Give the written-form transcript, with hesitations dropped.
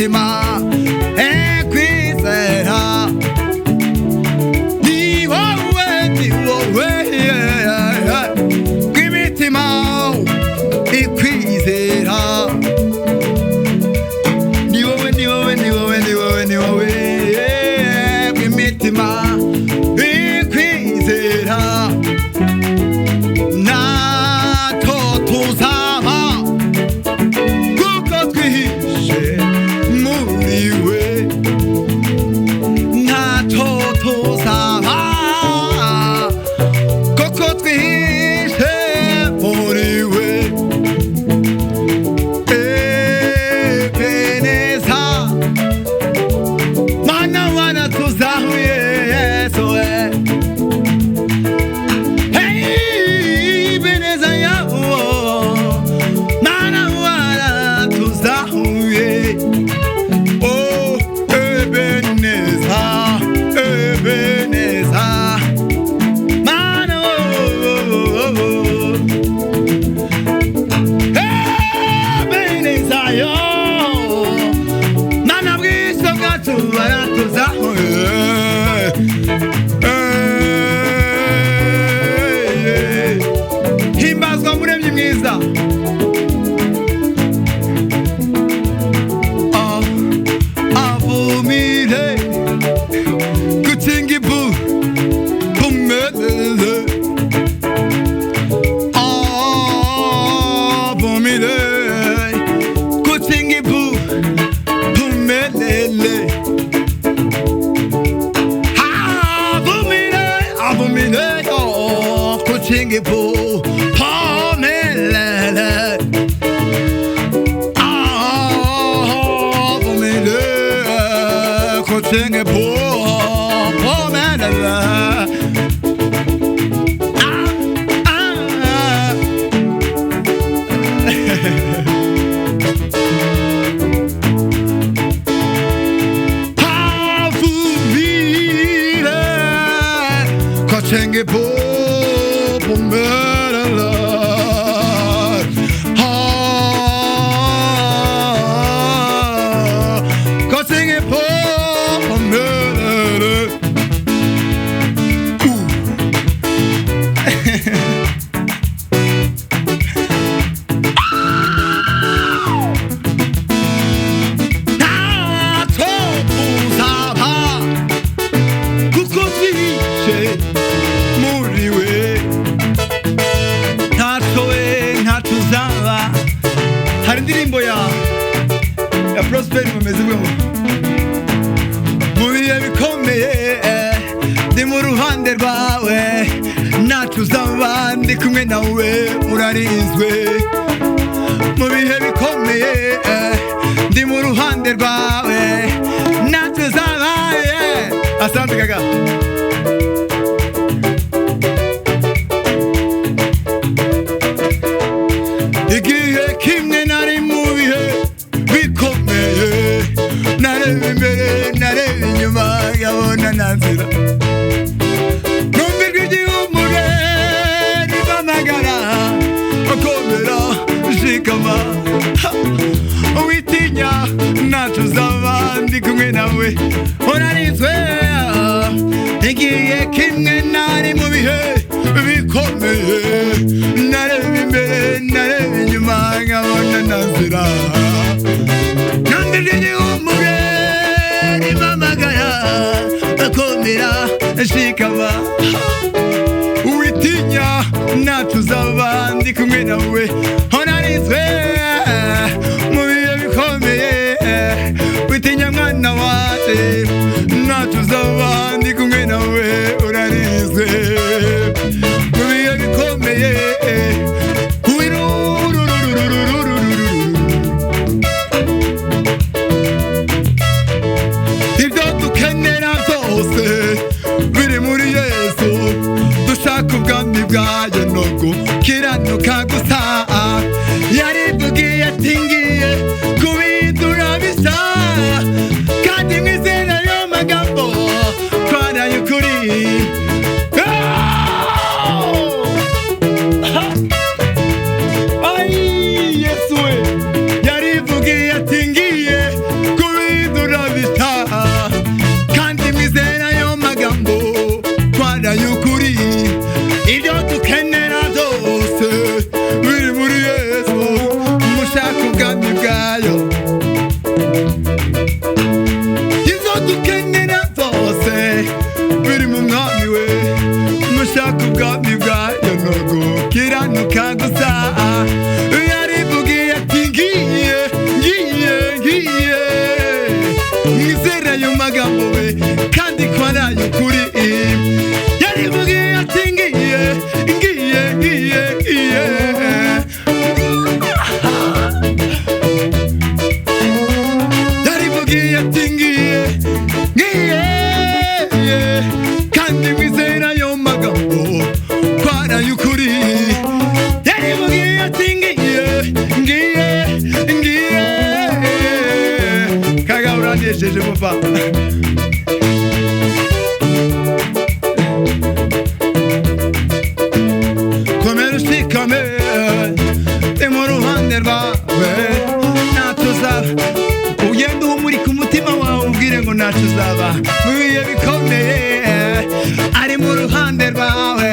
Kw'imitima kwizera ni wowe, ni wowe kw'imitima ikwizera, ni wowe, ni wowe, ni wowe, ni wowe, ni wowe kw'imitima ikwizera. Natwo tuzaba kuko twihishe muri we, ntacyo tuzaba kuko twihishe muri we. Ebeneza mana, mana tuzahuye Yesu we. Hey, Ebeneza yawo mana, mana tuzahuye. Oh, Ebeneza, Ebeneza mana, oh, oh, oh, oh. Ebeneza yo mana, bwiso bwacu baratuzahuye. Himbazwa muremyi mwiza. Avumire kutinga ivu pumelele, avumire kutinga ivu pumelele, avumire, avumire, oh, kutinga ivu pumelele, avumire kutinga ivu pumelele. Ah, ah. Avumire kutinga ivu pumelele. Ah, kutinga ivu pumelele. Ntacyo tuzaba kuko twihishe muri we, ntacyo we, ntacyo uzaba. Hari indirimbo ya Prosper Mumeze ivuga ngo mu bihe bikomeye ndi mu ruhande rwawe, ntacyo uzaba ndi kumwe nawe, urarinzwe. Mu bihe bikomeye ndi mu ruhande rwawe, ntacyo uzaba. Asante kaka. Igihe kimwe nari mu bihe bikomeye, nareba imbere, nareba inyuma, nkabona nta nzira. Numva ijwi ry'ihumure rimpamagara, komera, shikama, ha, witinya, ntacyo uzaba ndi kumwe nawe, urarinzwe. Igihe kimwe nari mu bihe bikomeye, nareba imbere, nareba inyuma, nkabona nta nzira. Numva ijwi ry'ihumure rimpamagara, komera, shikama, witinya, ntacyo uzaba ndi kumwe nawe, urarinzwe. Mu bihe bikomeye witinya mwana wawe, ntacyo uzaba ndi kumwe nawe, urarinzwe. Mu bihe bikomeye wirurururururururu. Ibyo dukenera byose biri muri Yesu, dushaka ubwami bwayo no gukiranuka gusa. Uranejeje papa. Komera ushikame, ndi mu ruhande rwawe, ntacyo uzaba. Ugenda uhumurika umutima wawe, ubwire ngo ntacyo uzaba mu bihe bikomeye. Ari mu ruhande rwawe.